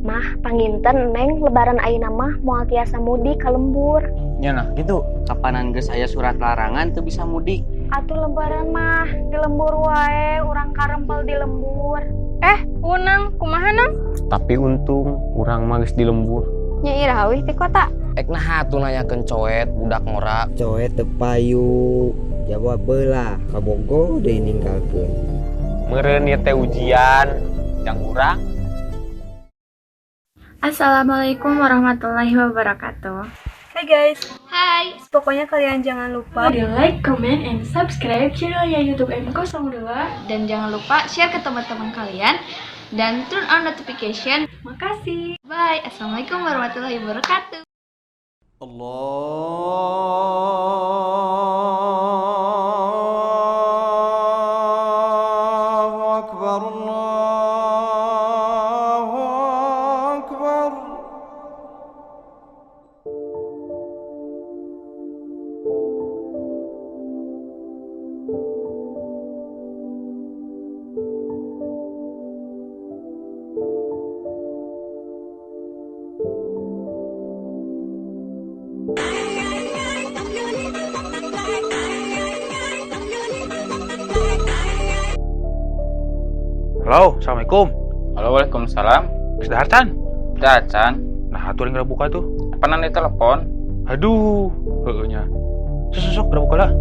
Mah, panginten Neng lebaran ayeuna mah moal tiasa mudik ka lembur. Nya nah gitu. Kapanan geus aya surat larangan teu bisa mudik. Atuh lebaran mah di lembur wae, urang karempel di lembur. Unang, kumaha Nang? Tapi untung urang mah geus di lembur. Nya iraha uih ti kota. Ek naha atuh nanyakeun coet budak ngora. Coet teu payu, jawab belah, kabogoh deui ninggalkeun. Meureun ieu teh ujian jang urang. Assalamualaikum warahmatullahi wabarakatuh. Hai guys, Hai. Pokoknya kalian jangan lupa di like, comment, and subscribe channelnya YouTube M02 dan jangan lupa share ke teman-teman kalian dan turn on notification. Makasih. Bye. Assalamualaikum warahmatullahi wabarakatuh. Allahu Akbar, Allahu Akbar. Halo, assalamualaikum. Halo, waalaikumsalam. Geus dahar can? Dah can. Nah, atuh geura buka tuh. Apa nanti telepon? Aduh, heueuh nya. Sok sok geura buka lah.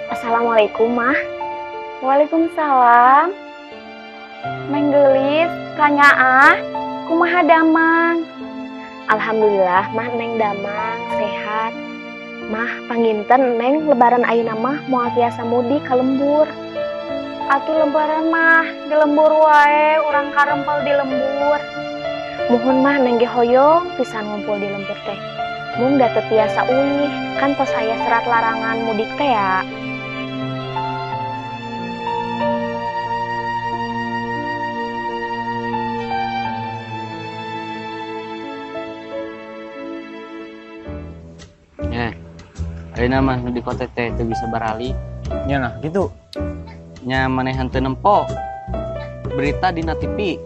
Assalamualaikum, Mah. Waalaikumsalam. Neng geulis, kanyaah, kumaha damang? Alhamdulillah, Mah, Neng damang, sehat. Mah, panginten Neng lebaran ayeuna mah moal tiasa mudik ka lembur. Atuh lebaran mah di lembur wae, urang karempel di lembur. Muhun Mah, Neng ge hoyong pisan ngumpul di lembur teh. Mung da teu tiasa uih, kan tos aya serat larangan mudik teh ya. Nya. Ayeuna mah nu di kota teh teu bisa baralik. Nya nah gitu. Nya maneh henteu nempo berita dina TV.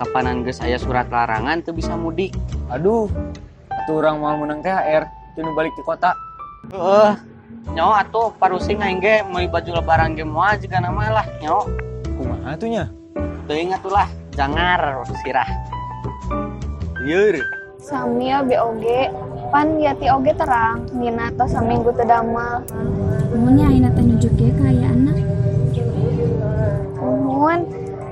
Kapanan geus aya surat larangan teu bisa mudik. Aduh, atuh urang moal meunang THR teu nu balik ti kota. Heueuh. Nyaho atuh parusing aing ge meuli baju lebaran ge moal jigana mah lah nyaho. Kumaha atuh nya? Teuing atuh lah, jangar sirah. Lieur. Sami abi oge, pan Yati oge terang, Nina tos saminggu teu damel. Nuhun nya ayeuna teh nuju kieu kaayaanna. Nuhun,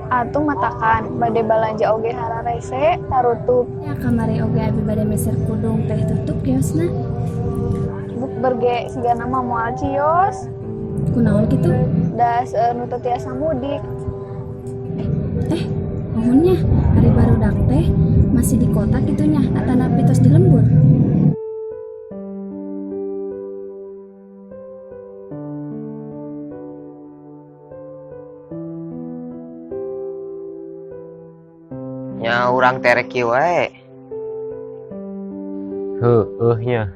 atuh matakan bade balanja oge hararese tarutup. Ya kamari oge abi bade meser kudung teh tutup kiosna. Bukber ge sigana mah moal cios. Kunaon kitu? Da seueur nu teu tiasa mudik. Nuhun nya, ari barudak teh masih di kota kitu nya atanapi tos di lembur. Nya urang teh rek kieu wae. Heueuh nya.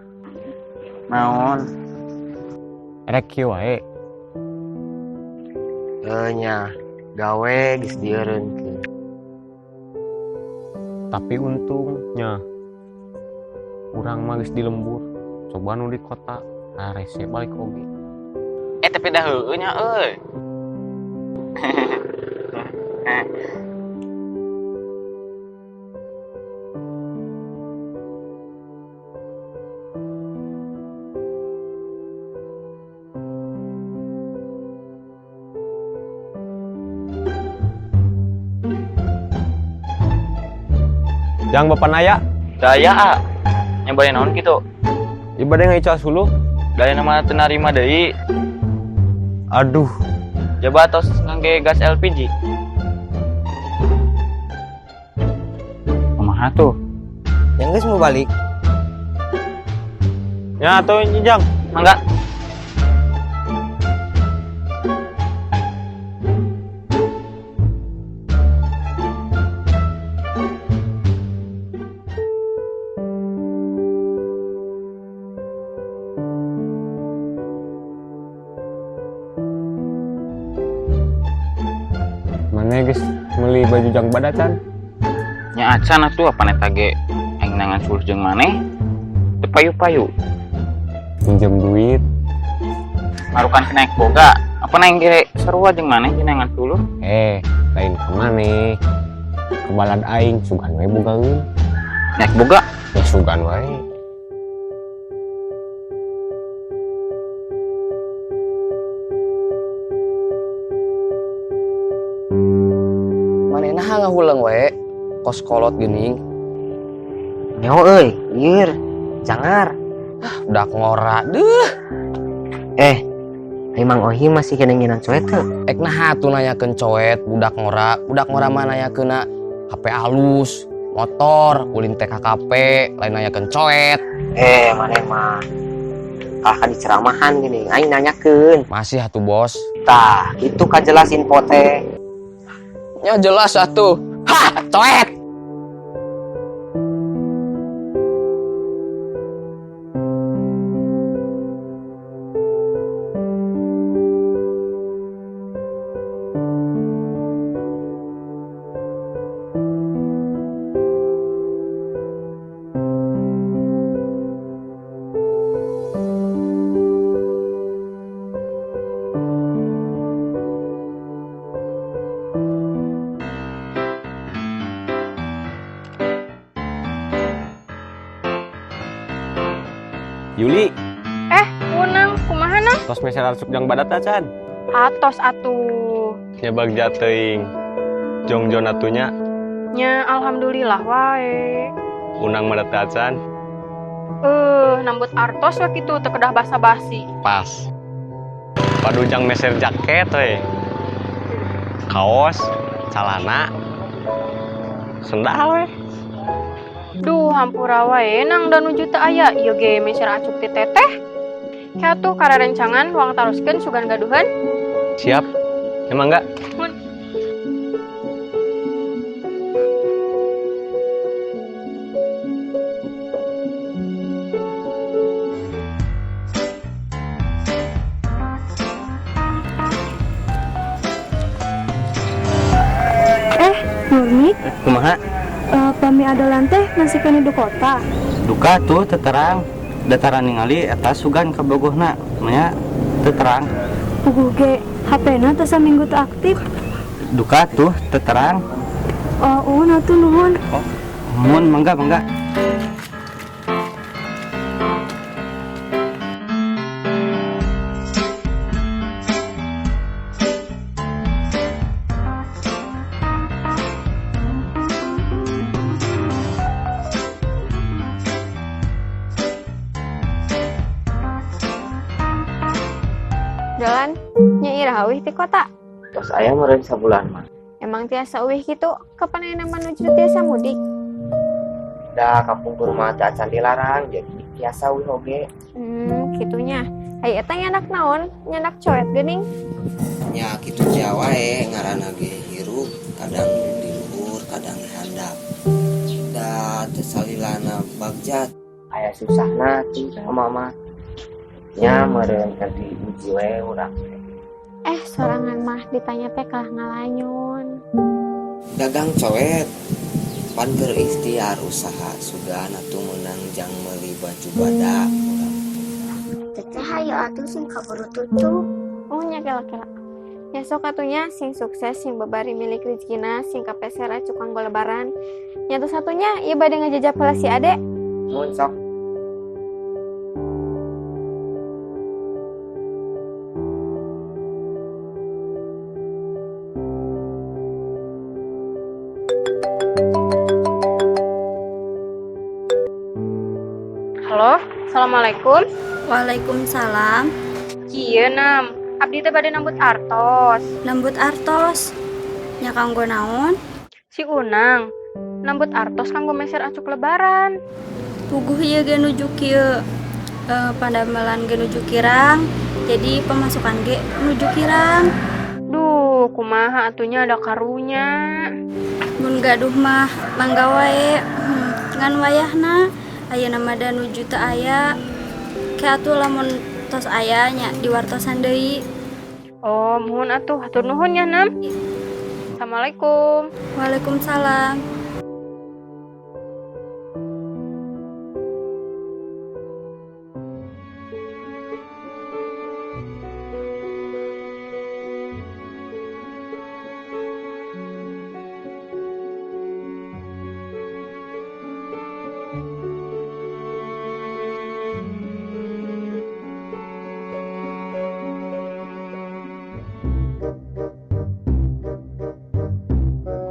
Naon? Rek kieu wae. Heuh nya, gawe geus dieureunkeun. Tapi untung nya urang mah geus di lembur. Coba nu di kota harese balik oge. Tapi dah heueuh nya euy. Jang bapak naya. Daya ah. Nya bade naon kitu? Ieu bade ngaical suluh. Daya nama teu narima deui. Aduh. Coba tos ngangge gas LPG. Kumaha tuh? Yang geus mau balik. Ya atuh Jang. Mangga. Mana geus meuli baju jang badacan? Nya acan atuh apa eta ge aing nangan suluh jeung maneh. Teu payu-payu. Pinjam duit. Marukan kena boga. Apa naing ge sarua jeung maneh jeung nangan suluh? Lain ka maneh. Kebalad aing sugan we bogaeun. Naik boga? Ya sugan wae. Manehna ngahuleng we, kos kolot geuning. Nyaho euy, lieur, jangar. Ah, udah ngora deuh. Ai Mang Ohi masih kena nginan coet teu? Ek naha atuh nanyakeun coet budak ngora mah nanyakeunna HP alus, motor, ulin TKKP, lain nanyakeun coet. Maneh mah kalah ka diceramahan geuning, aing nanyakeun. Masih atuh bos. Tah, kitu ka jelas info teh. Ya jelas atuh. Hah, coet. Yuli. Unang, kumaha nang? Tos meser asup jang badat acan. Atos atuh. Nya bagja teuing. Jongjon atunya. Nya alhamdulillah wae. Unang mah teu acan. Nambut artos we kitu teu kedah basa-basi. Pas. Padu jang meser jaket we. Kaos, calana, sendal we. Duh, hampura wae nang da nuju teu aya ieu ge meser acuk ti teteh. Kieu atuh kararencangan wang taroskeun sugan gaduhan. Siap. Emang enggak? Mun. Nurmi, Kumaha? Pami adolan teh masih kena di kota. Duka tuh teterang. Dataran ningali eta sugan ka bogohna. Manya teterang. Puguh ge HP-na teh saminggu teu aktif. Duka tuh teterang. Oh, uhun atuh nuhun. Oh, mun mangga mangga. Jalan nya iraha uih ti kota. Tos aya meureun sabulan mah. Emang tiasa uih kitu, kapan ayeuna mah nuju tiasa mudik? Da kapungkur mah teu acan dilarang jadi tiasa uih oge. Kitunya. Ai eta nyandak naon? Nyandak coet geuning. Nya kitu wae ngaranna ge hirup, kadang di luhur, kadang di handap. Da teu salilana bagja Aya susahna tuh sama mah. Nya meureun keur diuji we urang. Sorangan mah ditanya teh kalah ngalanyun. Dagang coet pan keur ikhtiar usaha sugan atuh meunang jang meuli baju badak urang. Teteh hayo atuh sing kaburu tutup. Oh nya kela-kela. Nya sok atunya sing sukses sing babari milik rezekina sing kapeser acuk kanggo lebaran. Nya tuh satunya ieu bade ngajajap heula si Ade. Mun sok. Halo, assalamualaikum. Waalaikumsalam. Kieu Nam, abdi teh bade nambut artos. Nambut artos. Nya kanggo naon? Si Unang, nambut artos kanggo meser acuk lebaran. Puguh ieu ge nuju kieu pandamelan ge nuju kirang, jadi pemasukan ge nuju kirang. Duh, kumaha atunya ada karunya. Mun gaduh mah mangga wae. Ngan wayahna ayeuna mah da nuju teu aya. Ke atuh lamun tos aya nya diwartosan deui. Oh, muhun atuh, hatur nuhun ya, Nam. Assalamualaikum. Waalaikumsalam.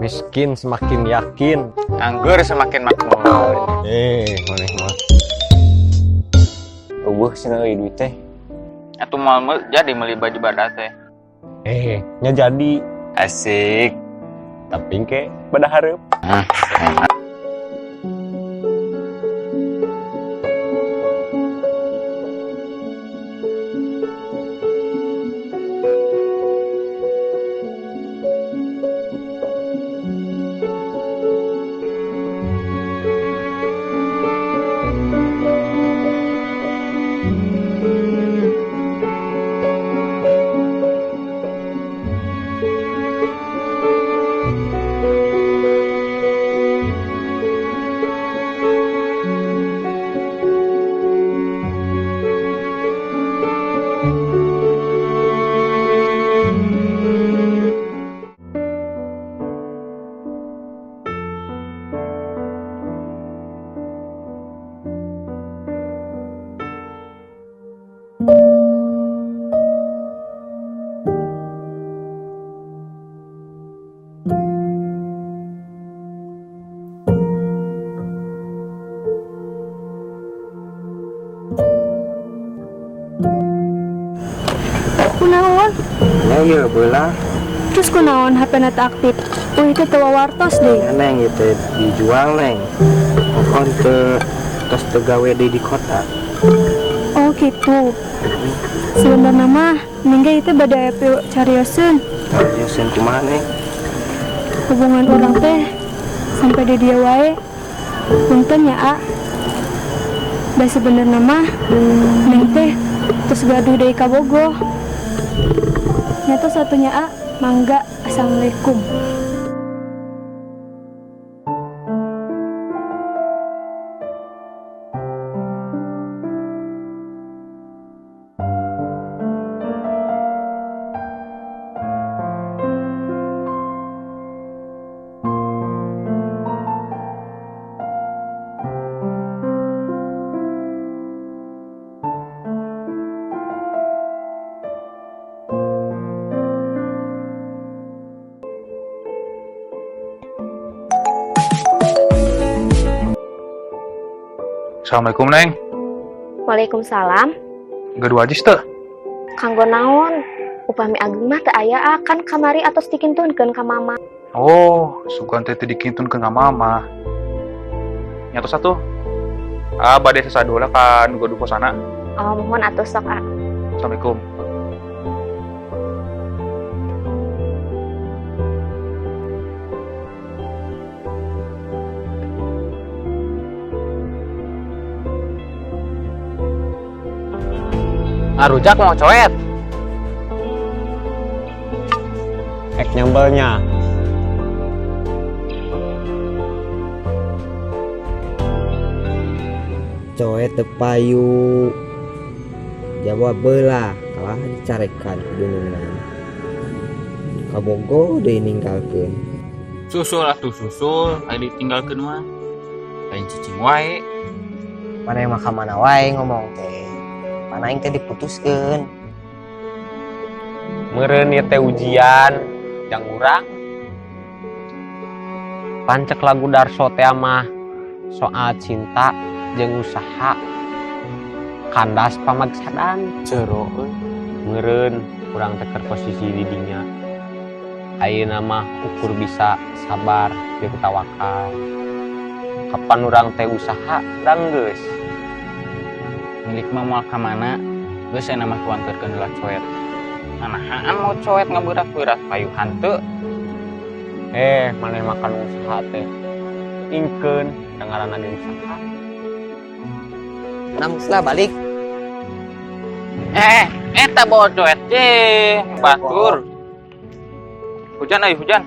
Miskin semakin yakin, Nganggur semakin makmur. Maneh mah. Eueuh cenah euy duit teh. Atuh moal jadi meuli baju badak teh. Nya jadi. Asik. Tapi engke pada hareup. Kunaon? Ya ieu belah. Terus kunaon HP na teu aktif? Uih teh teu wawartos deui. Ya neng ieu teh dijual neng. Pokon teu tos teu gawe deui di kota. Oh gitu. Sebenarnya mah neng ge ieu teh bade aya carioseun. Carioseun kumaha neng? Hubungan urang teh sampai di dieu wae. Punten ya, A. Da sebenarnya mah neng teh tos gaduh deui ka Bogoh. Nyata satunya A, mangga. Assalamualaikum. Assalamualaikum Neng. Waalaikumsalam. Gaduh aja teu. Kanggo naon? Upami agung mah teu aya kan kamari atos dikintunkeun ka mama. Oh, sugan teh teu dikintunkeun ka mama. Nya tos atuh. Ah, bade sasadola ka nu gaduh kosana. Oh, muhun atuh sok ah. Assalamualaikum. Ngarujak mau coet. Ek nyambelnya. Coet teu payu. Jawab belah kalah dicarekan ku dunungan. Kabogo deui ninggalkeun. Susul atuh susul, aya ditinggalkeun mah. Lain cicing wae. Maneh mah ka mana wae ngomong teh. Pan aing teh diputuskeun. Meureun ieu teh ujian jang urang. Pancek lagu Darso teh mah soal cinta jeung usaha. Kandas pamagsadan jero euy. Meureun urang teh keur posisi di dinya. Ayeuna mah ukur bisa sabar jeung tawakal. Kapan urang teh usaha da geus. Milik mah moal ka mana? Geus aya mah tuanterkeun heula coet. Nanahaan mau coet ngabeurat-beurat payuhan teu. Maneh makan usaha teh. Ingkeun da ngaranna ge usaha. Nang lah balik. Eta bawa coet teh, batur. Hujan ayo hujan.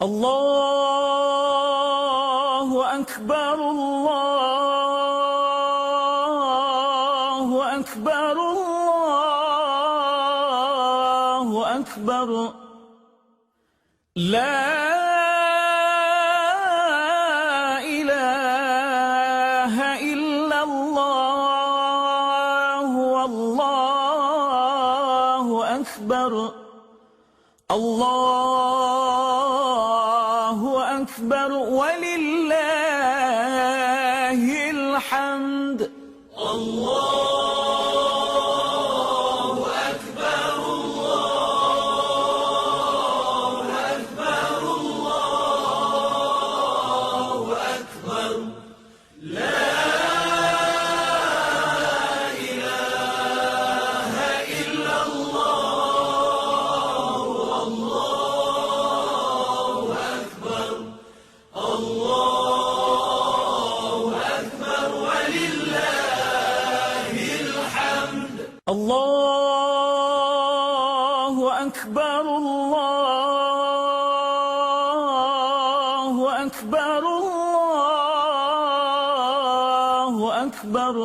الله أكبر الله أكبر الله أكبر لا إله إلا الله والله أكبر الله أكبر ولله الحمد الله أكبر الله أكبر الله أكبر لا إله إلا الله والله أكبر الله أكبر ولله الحمد الله أكبر الله أكبر الله أكبر.